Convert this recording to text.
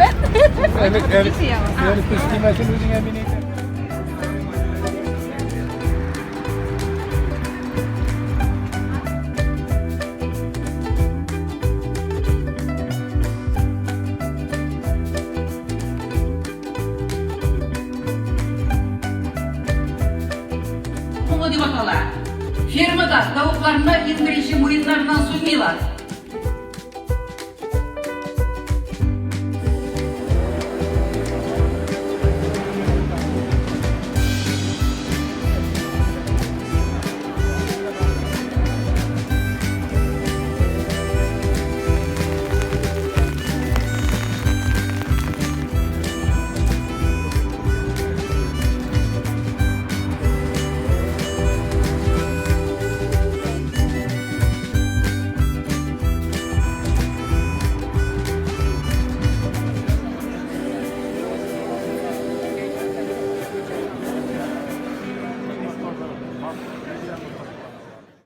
Рәхмәт. Әле әле әле күз тимәсен үзеңә мин әйтәм. Кулы дип атала. Фермада тавыкларны иң беренче муеннарыннан суймыйлар.